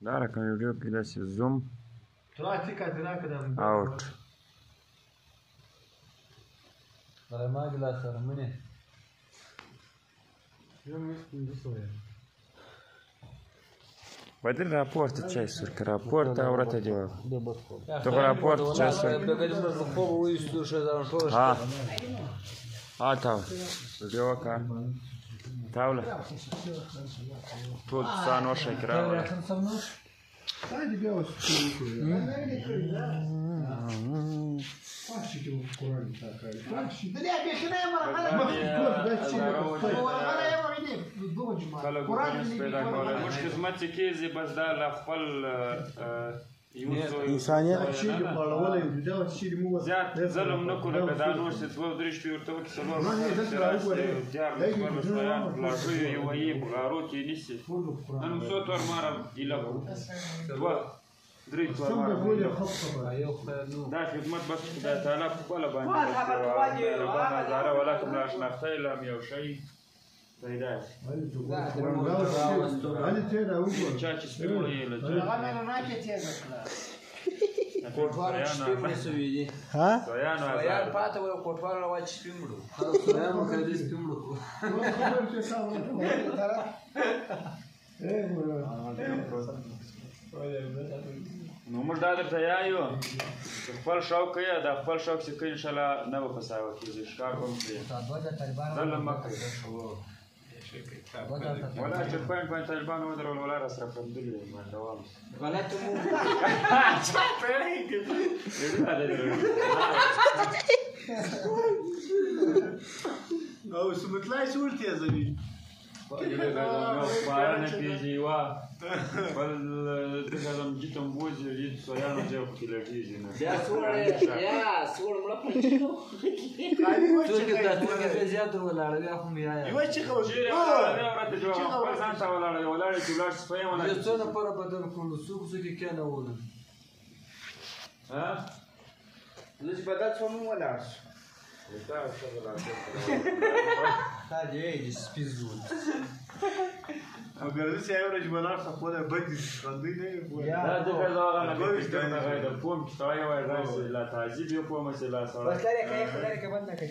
دا رقم ویډیو کې داسې زوم اوټ. بدل راپورته چای سور که راپورته ورته دی ته خو راپورته چای سور. ها ها تاوله ویډیو وکړه تاوله ټول ځان وښیه که راوله. خلک پیدا کولی موږ خدمت چې کېږي بس دا له خپل انسانیت زیات ظلم نه کړو، لکه دا نور چې دوه درې شپې ورته وکړي څلور دیارلس څوارلس سویان پلاټیو یې وهي په غارو کې یې نیسي. نن مو څو تور ماره ایله کړو، دوه درې تور ماره. دا خدمت بس خدای تعالی په خپله باندې مهربانه هزاره ولا کوم ناشناخته یې لام یو شی پیدا شي. چا چې سپي مړه یې له نو موږ دا درته یایو چې خپل شوق کوي، دا خپل شوق چې کوي انشاءالله نه به په ساوه کېږي، ښکار به هم کوي، ظلم مه کوي. ولا چې پوینټ باندې طالبان ودرول ولا را سره پندلي دوام غلط مو او سمتلای څور تیزوي خپاره نه کېږي یوه بل دغه زم جیتم بوځي دې سویانو ځای خو کې لټېږي نه بیا سوړ یا سوړ مړه څوک زیات ولاړ بیا خو مې یوه چیغه چیرې ورته جواب خپل ځان ته ولاړ ولاړ چې ولاړ سپی ولاړ یو څو نفره بدل کړو، څوک څوک یې کېنولو. ها زه چې بدل شوم ولاړ شو. تا دې د سپي زوی. مګر زه چې یوه ورځ ولاړ شم خپله بدې خندۍ نه یې دا د ښځه هغه نه د پوم چې سړی وایي راشي لا تعذیب یې کوم چې لا سړی بس لرې که یې خو لرې که بند نه کوي.